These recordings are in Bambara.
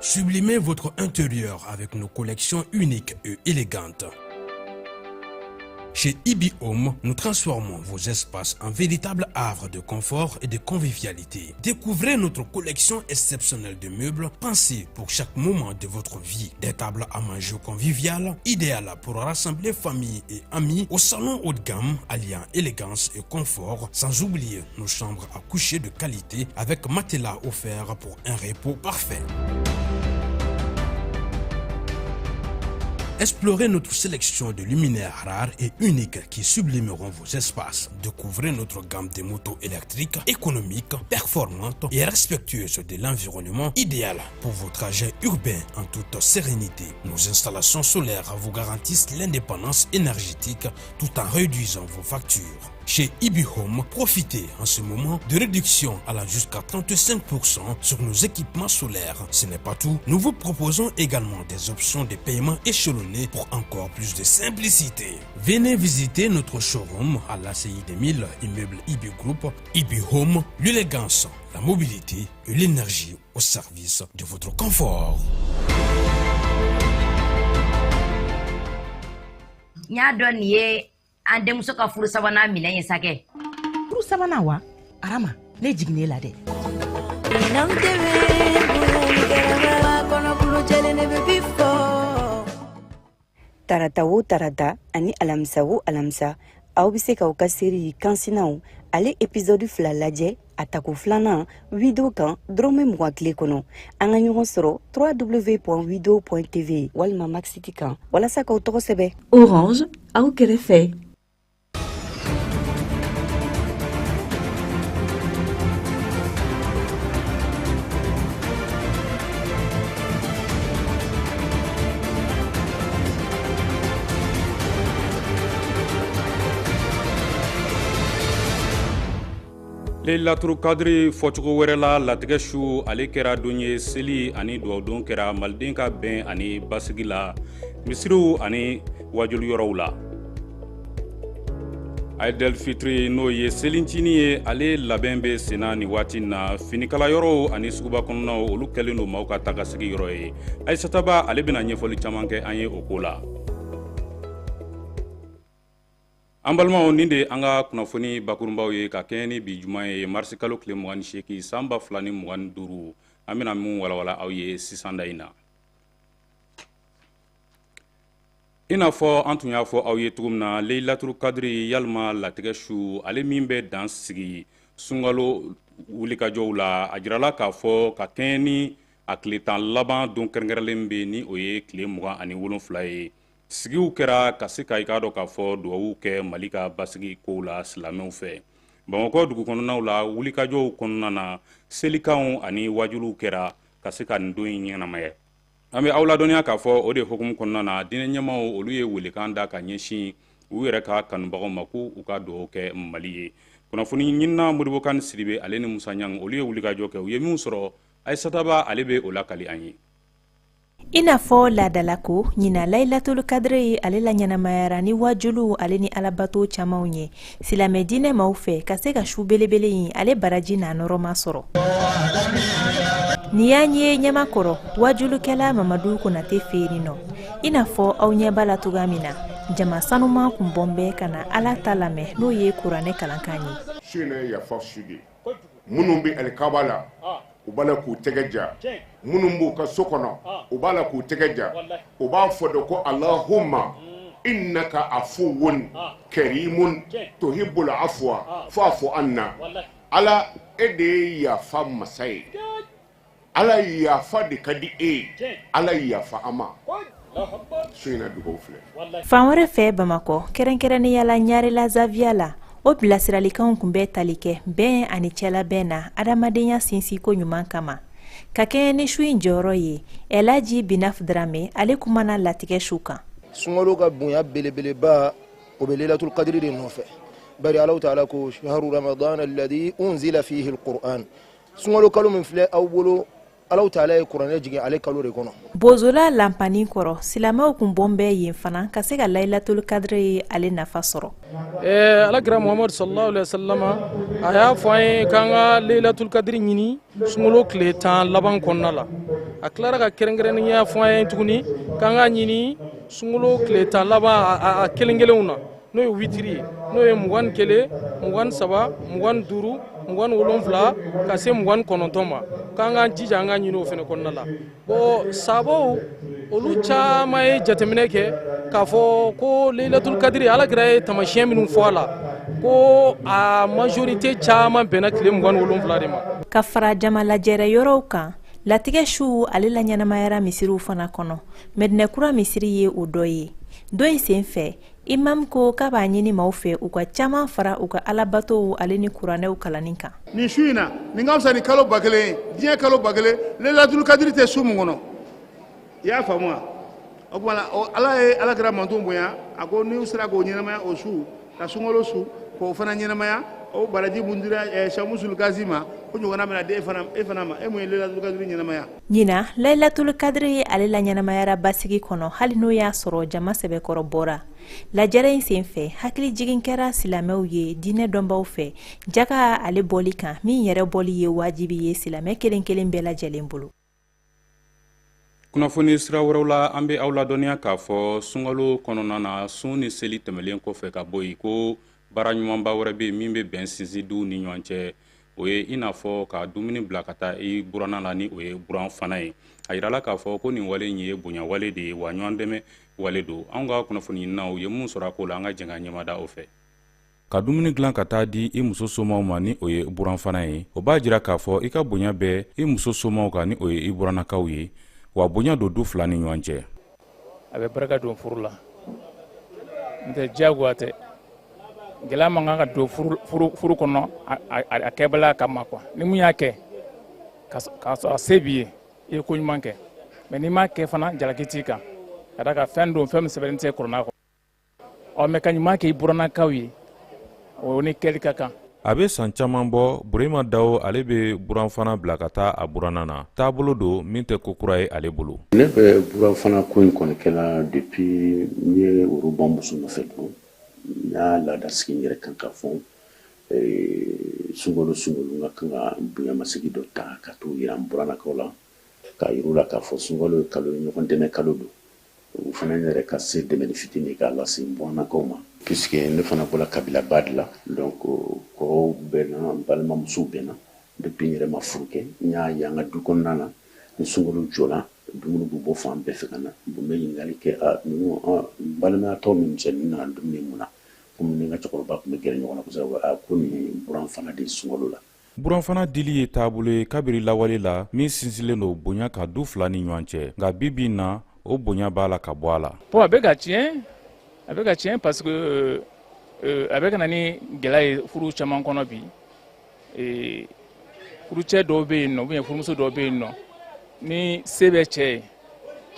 Sublimez votre intérieur avec nos collections uniques et élégantes. Chez Ibi Home, nous transformons vos espaces en véritables havres de confort et de convivialité. Découvrez notre collection exceptionnelle de meubles pensés pour chaque moment de votre vie. Des tables à manger conviviales, idéales pour rassembler famille et amis au salon haut de gamme, alliant élégance et confort, sans oublier nos chambres à coucher de qualité avec matelas offert pour un repos parfait. Explorez notre sélection de luminaires rares et uniques qui sublimeront vos espaces. Découvrez notre gamme de motos électriques économiques, performantes et respectueuses de l'environnement, idéal pour vos trajets urbains en toute sérénité. Nos installations solaires vous garantissent l'indépendance énergétique tout en réduisant vos factures. Chez Ibi Home, profitez en ce moment de réductions allant jusqu'à 35% sur nos équipements solaires. Ce n'est pas tout, nous vous proposons également des options de paiement échelonnées pour encore plus de simplicité. Venez visiter notre showroom à l'ACI 2000, immeuble Ibi Group, Ibi Home, l'élégance, la mobilité et l'énergie au service de votre confort. N y'a dɔn nin ye an denmuso ka furu sabanan minɛn ye sa kɛ. Furu sabanan wa? Arama, ne jiginnen la dɛ. Tarata o tarata ani alamisa o alamisa, aw bɛ se k'aw ka série Kansinaw ale épisode 2 lajɛ a tako filanan wido kan dɔrɔmɛ 20 tile kɔnɔ. An ka ɲɔgɔn sɔrɔ www.wido.tv walima Maxit kan walasa k'aw tɔgɔ sɛbɛn. Orange, aw kɛrɛfɛ. Leilatul Kadiri fɔcogo wɛrɛ la, latigɛ su, ale kɛra don ye seli ani dugawudon kɛra maliden ka bɛn ani basigi la misiriw ani wajuli yɔrɔw la. Aidel Fitri, n'o ye selincinin ye, ale labɛn bɛ senna nin waati na. Finikala yɔrɔw ani suguba kɔnɔnaw, olu kɛlen don maaw ka tagasegi yɔrɔ ye. Aïssata Ba, ale bɛna ɲɛfɔli caman kɛ an ye o ko la. An balimaw, nin de an ka kunnafoni bakurunbaw ye ka kɛɲɛ ni bi juma ye, marisi kalo tile 28 san 2025. An bɛna min walawala aw ye sisan da in na, i n'a fɔ an tun y'a fɔ aw ye cogo min na, Leilatul Kadiri yalima latigɛ su, ale min bɛ dan sigi sunkalo wulikajɔw la, a jirala k'a fɔ ka kɛɲɛ ni a tile 10 laban don kɛrɛnkɛrɛnlen bɛ, ni o ye tile 27 ye, sigiw kɛra ka se ka i k'a dɔn k'a fɔ dugawu kɛ Mali ka basigi kow la silamɛw fɛ. Bamakɔ dugu kɔnɔnaw la, wulikajɔw kɔnɔna na, selikanw ani wajuliw kɛra ka se ka nin don in ɲɛnamaya. An bɛ aw ladɔnniya k'a fɔ o de hukumu kɔnɔna na, diinɛ ɲɛmaaw, olu ye welekan da ka ɲɛsin u yɛrɛ ka kanubagaw ma ko u ka dugawu kɛ Mali ye. Kunnafoni ɲinina Modibo Kane Sidibe, ale ni Musa Ɲang, olu ye wulikajɔ kɛ. U ye min sɔrɔ, Aïssata Ba, ale bɛ o lakali an ye. I n'a fɔ laadalako, ɲina Laylatul Kadiri ale la ɲɛnamayara ni wajuliw ale ni alabato camanw ye silamɛ diinɛ maaw fɛ, ka se ka su belebele in ale baraji n'a nɔrɔma sɔrɔ. Nin y'an ye Ɲamakɔrɔ wajulukɛla Mamadu Konate fɛ yen nɔ. I n'a fɔ aw ɲɛ b'a la cogoya min na, jama sanuman kun bɔn bɛ ka na Ala ta lamɛn, n'o ye kuranɛ kalankan ye. Su in ye yafa su de ye. Minnu bɛ alikaba la, u b'a la k'u tɛgɛ ja. Minnu b'u ka so kɔnɔ, u b'a la k'u tɛgɛ ja. U b'a fɔ de ko alahuma innaka afuwun karimun tuhibbul afwa fa'fu anna. Ala, e de ye yafa masa ye. Ala, yafa de ka di e ye. Ala, yafa an ma. Su in na dugawu filɛ. Fan wɛrɛ fɛ Bamakɔ, kɛrɛnkɛrɛnnenya la Ɲarela Zaviya la, o bilasiralikanw kun bɛ tali kɛ bɛn ani cɛlabɛn na adamadenya sinsinko ɲuman kama, ka kɛɲɛ ni su in jɔyɔrɔ ye. Elaji Binaf Drame, ale kumana latigɛ su kan. Sunkalo ka bonya belebeleba, o bɛ Lailatul Qadri de nɔfɛ, bari Alahu taala ko shahru ramadan alladhi unzila fihi alquran. Sunkalo kalo min filɛ aw bolo, Alahu taala ye kuranɛ jigin ale kalo de kɔnɔ. Bozola Lanpanin kɔrɔ, silamɛw kun bɔn bɛ yen fana ka se ka Laylatul Kadri ye ale nafa sɔrɔ. Alakira Muhamadu sallallahu alaihi wasallam, a y'a fɔ an ye k'an ka Laylatul Kadri ɲini sunkalo tile 10 laban kɔnɔna la. A tilara ka kɛrɛnkɛrɛnnenya fɔ an ye tuguni k'an ka ɲini sunkalo tile 10 laban a kelen kelenw na, n'o ye witiri ye, n'o ye 21, 23, 25, 27 ka se 29 ma, k'an k'an jija an ka ɲini o fana kɔnɔna la. Bon, sabaw olu caman ye jateminɛ kɛ k'a fɔ ko Laylatul Kadiri, Ala kira ye taamasiyɛn minnu fɔ a la, ko a majorité caman bɛnna tile 27 de ma. Ka fara jama lajɛrɛ yɔrɔw kan, latigɛ su ale la ɲɛnamayara misiriw fana kɔnɔ. Mɛdinɛkura misiri ye o dɔ ye. Don in sen fɛ, imam ko k'a b'a ɲini maaw fɛ u ka caman fara u ka alabatow ale ni kuranɛw kalanni kan. Nin su in na, nin ka fisa ni kalo 1000 ye, diɲɛ kalo 1000, Laylatul Kadiri tɛ su min kɔnɔ. I y'a faamu wa? O tuma na, Ala ye Ala kira manton bonya, a ko n'u sera k'o ɲɛnamaya o su, ka sunkalo su k'o fana ɲɛnamaya, o baraji mun dira Samusul Gazi ma, o ɲɔgɔnna bɛna di e fana ma, e mun ye Laylatul Kadiri ɲɛnamaya. Ɲinan, Laylatul Kadiri ale la ɲɛnamayara basigi kɔnɔ, hali n'o y'a sɔrɔ jama sɛbɛkɔrɔ bɔra. Lajɛrɛ in sen fɛ, hakili jigin kɛra silamɛw ye diinɛ dɔnbaw fɛ jaga ale bɔli kan, min yɛrɛ bɔli ye wajibi ye silamɛ kelen kelen bɛɛ lajɛlen bolo. Kunnafoni sira wɛrɛw la, an bɛ aw ladɔnniya k'a fɔ sunkalo kɔnɔna na, sun ni seli tɛmɛlen kɔfɛ ka bɔ yen, ko baara ɲumanba wɛrɛ bɛ yen min bɛ bɛn sinsin duw ni ɲɔgɔn cɛ. O ye i n'a fɔ ka dumuni bila ka taa i buranna la, ni o ye buran fana ye. A yirala k'a fɔ ko nin wale in ye bonya wale de ye, wa ɲɔgɔn dɛmɛ wale don. Anw ka kunnafoni ɲininaw ye mun sɔrɔ a ko la, an ka jɛ ka ɲɛmada o fɛ. Ka dumuni dilan ka taa di i muso somaw ma, ni o ye buran fana ye, o b'a jira k'a fɔ i ka bonya bɛ i muso somaw kan, ni o ye i burannakaw ye, wa bonya don du fila ni ɲɔgɔn cɛ. A bɛ barika don furu la, n tɛ diyagoya tɛ, gɛlɛya man kan ka don furu kɔnɔ a kɛbaliya kama quoi. Ni mun y'a kɛ k'a sɔrɔ a se b'i ye, i ye ko ɲuman kɛ, mais n'i m'a kɛ fana, jalaki t'i kan, ka d'a kan fɛn don, fɛn min sɛbɛnnen tɛ kuranɛ kɔnɔ. Ɔ mais ka ɲuman kɛ i burannakaw ye, o ni kɛli ka kan. A bɛ san caman bɔ, Burema Dawo ale bɛ buranfana bila ka taa a buranna na. Taabolo don min tɛ ko kura ye ale bolo. Ne bɛ buranfana ko in kɔni kɛla depuis n ye woro bɔ muso nɔfɛ dɔrɔn. N y'a laada sigi n yɛrɛ kan k'a fɔ sunkalo sunkalo n ka kan ka bonyamasegin dɔ ta ka t'o yira n burannakaw la, k'a yir'u la k'a fɔ sunkalo ye kalo ye, ɲɔgɔn dɛmɛ kalo don. O fana ne yɛrɛ ka se dɛmɛni fitinin k'a lase n burannakaw ma, puisque ne fana bɔra kabilaba de la, donc kɔrɔw bɛ na, n balimamusow bɛ na. Depuis n yɛrɛ ma furu kɛ, n y'a ye an ka du kɔnɔna na, ni sunkalo jɔra, dumuni bɛ bɔ fan bɛɛ fɛ ka na. Bon, n bɛ ɲininkali kɛ, a ninnu, n balimayatɔ min cɛ, ninnu nana dumuni mun na? Komi ni n ka cɛkɔrɔba tun bɛ gɛrɛ ɲɔgɔn na kosɛbɛ, a ko nin buran fana de ye sunkalo la. Buranfana dili ye taabolo ye kabiri lawale la min sinsinlen don bonya ka du fila ni ɲɔgɔn cɛ, nka bi bi in na, o bonya b'a la ka bɔ a la. Bon, a bɛ ka tiɲɛ, a bɛ ka tiɲɛ, parce que a bɛ ka na ni gɛlɛya ye furu caman kɔnɔ bi. Furucɛ dɔw bɛ yen nɔ, ou bien furumuso dɔw bɛ yen nɔ, ni se bɛ cɛ ye,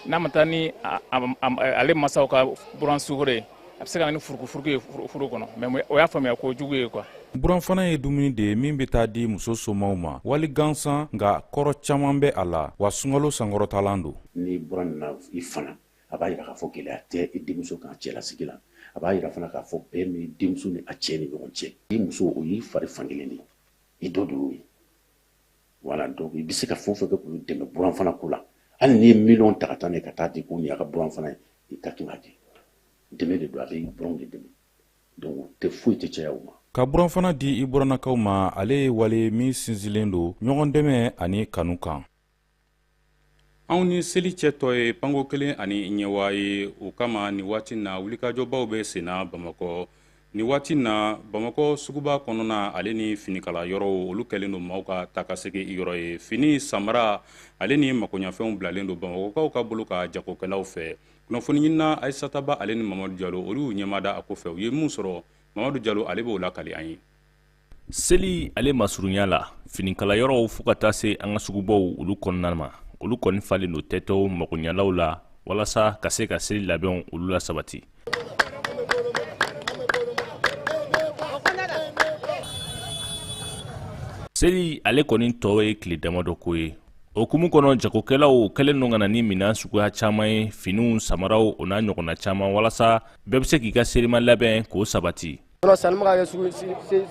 n'a ma taa ni ale masaw ka buran sukaro ye, a bɛ se ka na ni furukufuruku ye furu kɔnɔ, mais o y'a faamuya ko jugu ye quoi. Buranfana ye dumuni de ye min bɛ taa di muso somaw ma wali gansan, nka kɔrɔ caman bɛ a la, wa sunkalo sankɔrɔtalan don. Ni buran nana i fana, a b'a yira k'a fɔ gɛlɛya tɛ i denmuso kan cɛlasigi la. A b'a yira fana k'a fɔ bɛn b'i denmuso ni a cɛ ni ɲɔgɔn cɛ. I muso, o y'i fari fankelen de ye, i dɔ de y'o ye. Voilà, donc i bɛ se ka fɛn o fɛn kɛ k'olu dɛmɛ buran fana ko la, hali n'i ye miliyɔn ta ka taa n'a ye ka taa di ko nin y'a ka buran fana ye, i ka kan k'a kɛ. Dɛmɛ de don, a bɛ buranw de dɛmɛ, donc tɛ foyi tɛ caya u ma. Ka buranfana di i burannakaw ma, ale ye wale min sinsinlen don ɲɔgɔn dɛmɛ ani kanu kan. Anw ni seli cɛ tɔ ye panko kelen ani ɲɛwa ye. O kama, nin waati na, wulikajɔbaw bɛ senna Bamakɔ nin waati na. Bamakɔ suguba kɔnɔna ale ni finikala yɔrɔw, olu kɛlen don maaw ka taa ka segin yɔrɔ ye. Fini, samara ale ni makoɲafɛnw bilalen don Bamakɔkaw ka bolo ka jagokɛlaw fɛ. Kunnafoni ɲinina Ayisataba ale ni Mamadu Jalo, olu y'u ɲɛmada a kɔfɛ. U ye mun sɔrɔ, Mamadu Jalo ale b'o lakali an ye. Seli ale masurunya la, finikala yɔrɔw fo ka taa se an ka sugubaw olu kɔnɔna ma, olu kɔni falen don tɛtɛw makoɲalaw la walasa ka se ka seli labɛnw olu la sabati. Seli ale kɔni tɔ ye tile damadɔ ko ye. O hukumu kɔnɔ, jagokɛlaw kɛlen don ka na ni minɛn suguya caman ye, finiw, samaraw, o n'a ɲɔgɔnna caman, walasa bɛɛ bɛ se k'i ka selima labɛn k'o sabati. Non, sanni bɛ ka kɛ sugu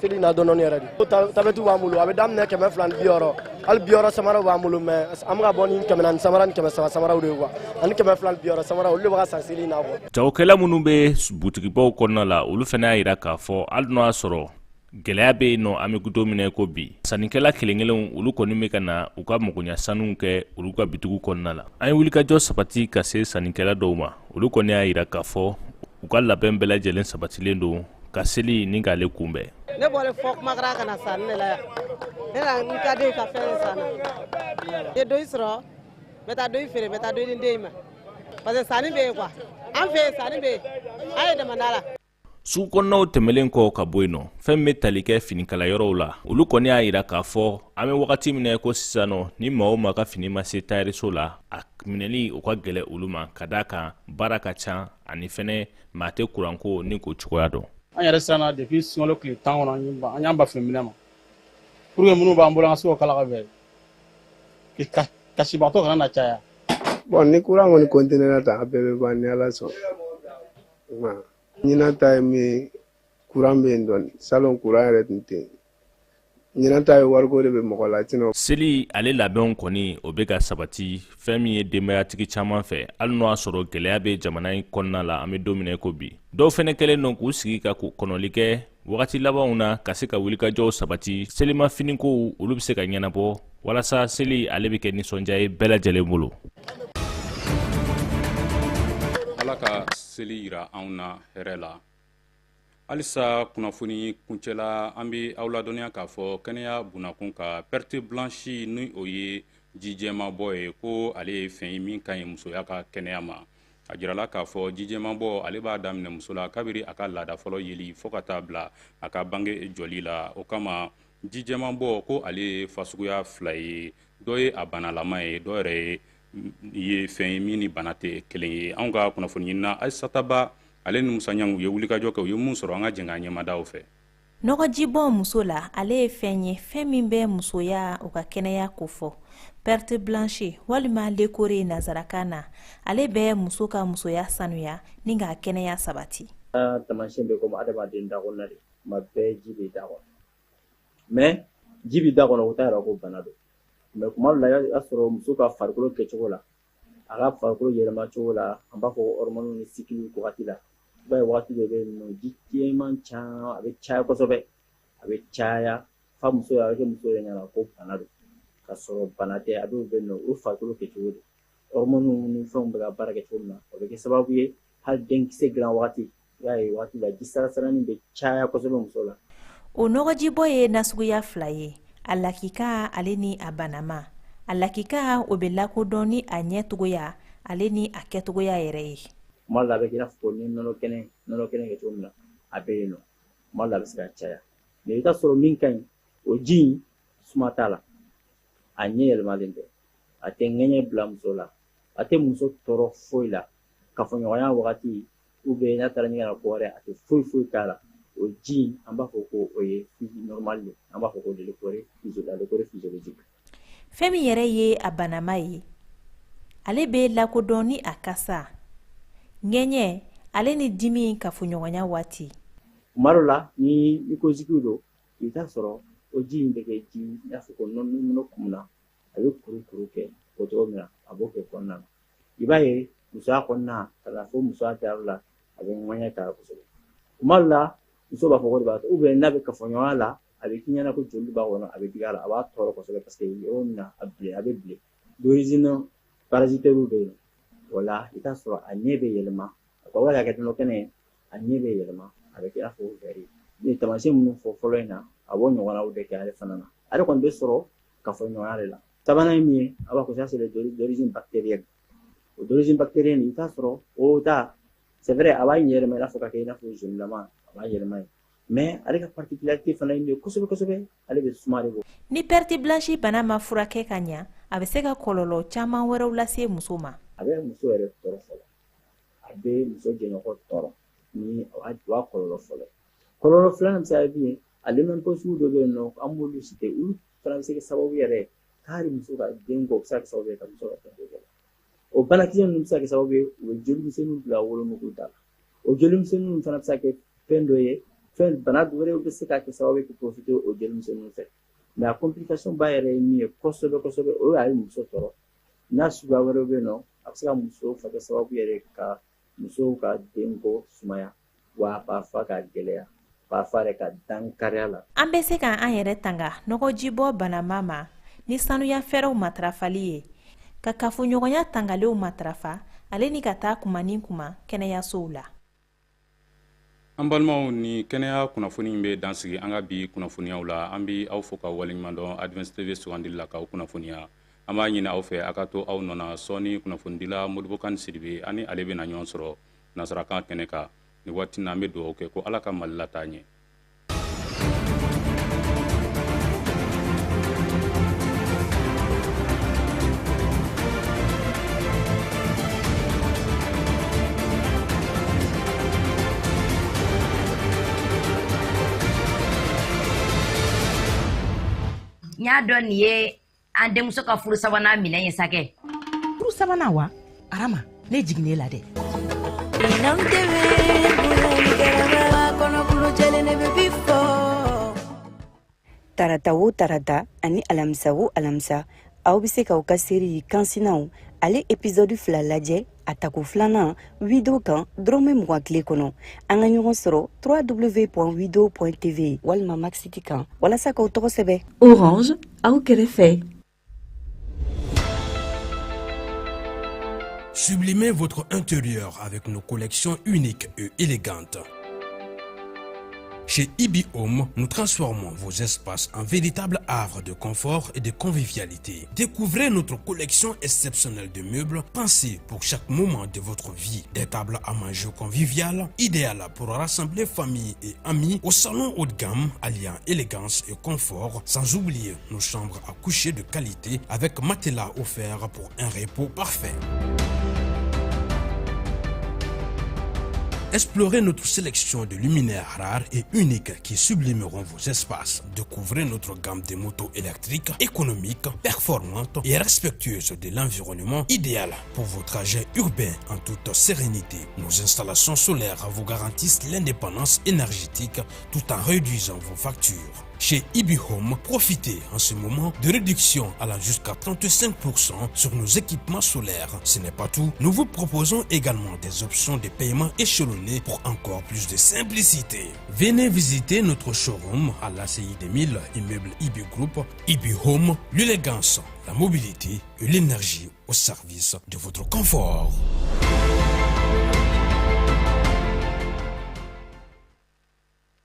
seli in na dɔɔni dɔɔni yɛrɛ de. Tabɛtiw b'an bolo, a bɛ daminɛ 260, hali 60 samaraw b'an bolo, mais an bɛ ka bɔ ni 400 samara ni 300 samaraw de ye quoi, ani 260 samara, olu de bɛ ka san seli in na quoi. Jagokɛla minnu bɛ butigibaw kɔnɔna la, olu fana y'a jira k'a fɔ hali n'o y'a sɔrɔ gɛlɛya bɛ yen nɔ, an bɛ don min na i ko bi, sannikɛla kelen-kelenw olu kɔni bɛ ka na u ka magoɲa sanuw kɛ olu ka bitigiw kɔnɔna la. An ye wulikajɔ sabati ka se sannikɛla dɔw ma, olu kɔni y'a jira k'a fɔ u ka labɛn bɛɛ lajɛlen sabatilen don ka seli ni k'ale kunbɛn. Ne bɔlen fɔ Kumakra ka na sanni de la yan. Ne na n ka den ka fɛn san na. N ye dɔ sɔrɔ, n bɛ taa dɔ feere, n bɛ taa dɔ di n den ma. Parce que sanni bɛ yen quoi. An fɛ yen sanni bɛ yen. An ye damanda la. Sugu kɔnɔnaw tɛmɛlen kɔ ka bɔ yen nɔ, fɛn min bɛ tali kɛ finikalayɔrɔw la, olu kɔni y'a jira k'a fɔ an bɛ wagati min na ko sisan nɔ, ni maa o maa ka fini ma se tayɛriso la, a minɛli o ka gɛlɛn olu ma, ka d'a kan baara ka ca ani fɛnɛ maa tɛ kuranko ni k'o cogoya dɔn. An yɛrɛ siranna depuis sunkalo tile 10 kɔnɔ, an y'an ba fini minɛ ma pour que minnu b'an bolo an ka se k'o kala ka bɛn, kasibaatɔ kana na caya. Bon, ni courant kɔni continuera tan, a bɛɛ bɛ ban ni Ala sɔn. Ɲinan ta ye min ye, courant bɛ yen dɔɔni, salon courant yɛrɛ tun tɛ yen. Ɲinan ta ye wariko de bɛ mɔgɔ la, sinon. Seli ale labɛnw kɔni o bɛ ka sabati fɛn min ye denbayatigi caman fɛ, hali n'o y'a sɔrɔ gɛlɛya bɛ jamana in kɔnɔna la an bɛ don min na i ko bi. Dɔw fɛnɛ kɛlen don k'u sigi ka kɔnɔli kɛ wagati labanw na ka se ka wulikajɔw sabati, selima finikow olu bɛ se ka ɲɛnabɔ walasa seli ale bɛ kɛ nisɔndiya ye bɛɛ lajɛlen bolo. Ala ka seli yira anw na hɛrɛ la. Halisa kunnafoni kuncɛla, an bɛ aw ladɔnniya k'a fɔ kɛnɛya bunakun ka perte blanche, ni o ye jijɛmabɔ ye, ko ale ye fɛn ye min ka ɲi musoya ka kɛnɛya ma. A jirala k'a fɔ jijɛmabɔ ale b'a daminɛ muso la kabiri a ka laada fɔlɔ yeli fo ka taa bila a ka bange jɔli la. O kama jijɛmabɔ ko ale ye fasuguya fila ye, dɔ ye a banalama ye, dɔ yɛrɛ ye fɛn ye min ni bana tɛ kelen ye. Anw ka kunnafoni ɲinina Aissata Ba ale ni Musa Ɲangu ye wulikajɔ kɛ, u ye mun sɔrɔ, an ka jɛn k'an ɲɛmadaw fɛ. Nɔgɔjibɔn muso la, ale ye fɛn ye, fɛn min bɛ musoya u ka kɛnɛya kofɔ. Perte blanche walima leucorrhée nanzarakan na, ale bɛ muso ka musoya sanuya ni k'a kɛnɛya sabati. Taamasiyɛn bɛ komi adamaden da kɔnɔna de, tuma bɛɛ ji bɛ da kɔnɔ, mais ji bɛ da kɔnɔ, o t'a yira ko bana don. Mais tuma dɔ la, i b'a sɔrɔ muso ka farikolo kɛcogo la, a ka farikolo yɛlɛma cogo la, an b'a fɔ hormones ni cycle wagati la, i b'a ye wagati dɔ bɛ yen nɔ, ji jɛman caman a bɛ caya kosɛbɛ, a bɛ caya fa muso, a bɛ kɛ muso yɛrɛ ɲɛna ko bana don, ka sɔrɔ bana tɛ. A dɔw bɛ yen nɔ, o farikolo kɛcogo de, hormones ni fɛnw bɛ ka baara kɛ cogo min na, o bɛ kɛ sababu ye hali denkisɛ dilan wagati, i b'a ye wagati la ji sarasarani bɛ caya kosɛbɛ muso la. O nɔgɔjibɔ ye nasuguya fila ye, a lakika ale ni a banama. A lakika o bɛ lakodɔn ni a ɲɛ cogoya ale ni a kɛcogoya yɛrɛ ye. Tuma dɔ la a bɛ kɛ i n'a fɔ ni nɔnɔ kɛnɛ kɛ cogo min na, a bɛ yen nɔ. Tuma dɔ la a bɛ se ka caya, mais i bɛ taa sɔrɔ min ka ɲi, o ji in suma t'a la, a ɲɛ yɛlɛmalen tɛ, a tɛ ŋɛɲɛ bila muso la, a tɛ muso tɔɔrɔ foyi la, kafoɲɔgɔnya wagati ou bien n'a taara ɲɛgɛn na ko wɛrɛ, a tɛ foyi foyi k'a la. O ji in, an b'a fɔ ko o ye normal de, an b'a fɔ ko leucorrhée physiologique. Fɛn min yɛrɛ ye a banama ye, ale bɛ lakodɔn ni a kasa, ŋɛɲɛ ale ni dimi kafoɲɔgɔnya waati. Tuma dɔ la ni mycosique don, i bɛ taa sɔrɔ o ji in bɛ kɛ ji i n'a fɔ ko nɔnɔ kumuna, a bɛ kuru kuru kɛ o cogo min na, a b'o kɛ kɔnɔna na. I b'a ye musoya kɔnɔna ka na fo musoya dayɔrɔ la, a bɛ ŋɛɲɛ k'a la kosɛbɛ. Tuma dɔ la muso b'a fɔ ko de b'a to, ou bien n'a bɛ kafoɲɔgɔnya la, a bɛ k'i ɲɛna ko joli b'a kɔnɔ, a bɛ digi a la, a b'a tɔɔrɔ kosɛbɛ, parce que yɔrɔ min na a bɛ bilen. D'origine parasitaire bɛ yen, o la i t'a sɔrɔ a ɲɛ bɛ yɛlɛma, a ka wali ka kɛ nɔnɔ kɛnɛ ye, a ɲɛ bɛ yɛlɛma, a bɛ kɛ i n'a fɔ vert. Ni taamasiyɛn minnu fɔ fɔlɔ in na, a b'o ɲɔgɔnnaw de kɛ ale fana na. Ale kɔni bɛ sɔrɔ kafoɲɔgɔnya de la. Sabanan ye min ye, a b'a fɔ ça c'est d'origine bactérienne. O d'origine bactérienne, i t'a sɔrɔ o ta, c'est vrai, a b'a yɛlɛma i n'a fɔ ka kɛ i n'a fɔ jaune lama, a b'a yɛlɛma yen. Mais ale ka particularité fana ye min ye kosɛbɛ kosɛbɛ, ale bɛ suma de bɔ. Ni perte blanche bana ma furakɛ ka ɲa, a bɛ se ka kɔlɔlɔ caman wɛrɛw lase muso ma. A bɛ muso yɛrɛ tɔɔrɔ fɔlɔ, a bɛ muso jɛɲɔgɔn tɔɔrɔ, ni o b'a kɔlɔlɔ fɔlɔ. Kɔlɔlɔ filanan bɛ se ka kɛ min ye, ale même sugu dɔ bɛ yen nɔ, an b'olu citer, olu fana bɛ se ka sababu yɛrɛ k'ale muso ka den kɔ, o bɛ se ka kɛ sababu ye ka muso ka den ko. O banakisɛ ninnu bɛ se ka kɛ sababu ye u bɛ jolimisɛnninw bila wolonugu da la. O jolimisɛnninw fana bɛ se ka kɛ fɛn dɔ ye Fɛn bana wɛrɛw bɛ se ka kɛ sababu ye ka profiter o jelimisɛnninw fɛ. Mais a complication ba yɛrɛ ye min ye kosɛbɛ kosɛbɛ, o ye a ye muso tɔɔrɔ. N'a suguya wɛrɛw bɛ yen nɔ, a bɛ se ka muso fa kɛ sababu yɛrɛ ka musow ka denko sumaya, wa parfois ka gɛlɛya, parfois yɛrɛ ka dankari a la. An bɛ se ka an yɛrɛ tanga nɔgɔjibɔ banama ma ni sanuya fɛɛrɛw matarafali ye, ka kafoɲɔgɔnya tangalenw matarafa, ale ni ka taa kuma ni kuma kɛnɛyasow la. An balimaw, ni kɛnɛya kunnafoni bɛ dansigi an ka bi kunnafoniyaw la. An bɛ aw fo ka waleɲuman dɔn Advance TV sugandili la k'aw kunnafoniya. An b'a ɲini aw fɛ, a ka to aw nɔ na. Sɔɔni, kunnafonidila Modibo Kane Sidibe ani ale bɛna ɲɔgɔn sɔrɔ nasarakan kɛnɛ kan. Ni waati na, an bɛ dugawu kɛ ko Ala ka Mali lataa ɲɛ. N y'a dɔn nin ye an denmuso ka furu sabanan minɛn ye sa kɛ. Furu sabanan wa? Arama, ne jiginnen la dɛ. Tarata o tarata ani alamisa o alamisa, aw bɛ se k'aw ka seri Kansinaw ale épisode 2 lajɛ a tako filanan wido kan dɔrɔmɛ 20 tile kɔnɔ. An ka ɲɔgɔn sɔrɔ www.wido.tv walima Maxit kan walasa k'aw tɔgɔ sɛbɛn. Orange, aw kɛrɛfɛ. Sublimez votre intérieur avec nos collections uniques et élégantes. Chez Ibi Home, nous transformons vos espaces en véritables havres de confort et de convivialité. Découvrez notre collection exceptionnelle de meubles pensés pour chaque moment de votre vie. Des tables à manger conviviales, idéales pour rassembler famille et amis, au salon haut de gamme alliant élégance et confort, sans oublier nos chambres à coucher de qualité avec matelas offert pour un repos parfait. Explorez notre sélection de luminaires rares et uniques qui sublimeront vos espaces. Découvrez notre gamme de motos électriques économiques, performantes et respectueuses de l'environnement, idéal pour vos trajets urbains en toute sérénité. Nos installations solaires vous garantissent l'indépendance énergétique tout en réduisant vos factures. Chez Ibi Home, profitez en ce moment de réductions allant jusqu'à 35% sur nos équipements solaires. Ce n'est pas tout, nous vous proposons également des options de paiement échelonnées pour encore plus de simplicité. Venez visiter notre showroom à l'ACI 2000, immeuble Ibi Group. Ibi Home, l'élégance, la mobilité et l'énergie au service de votre confort.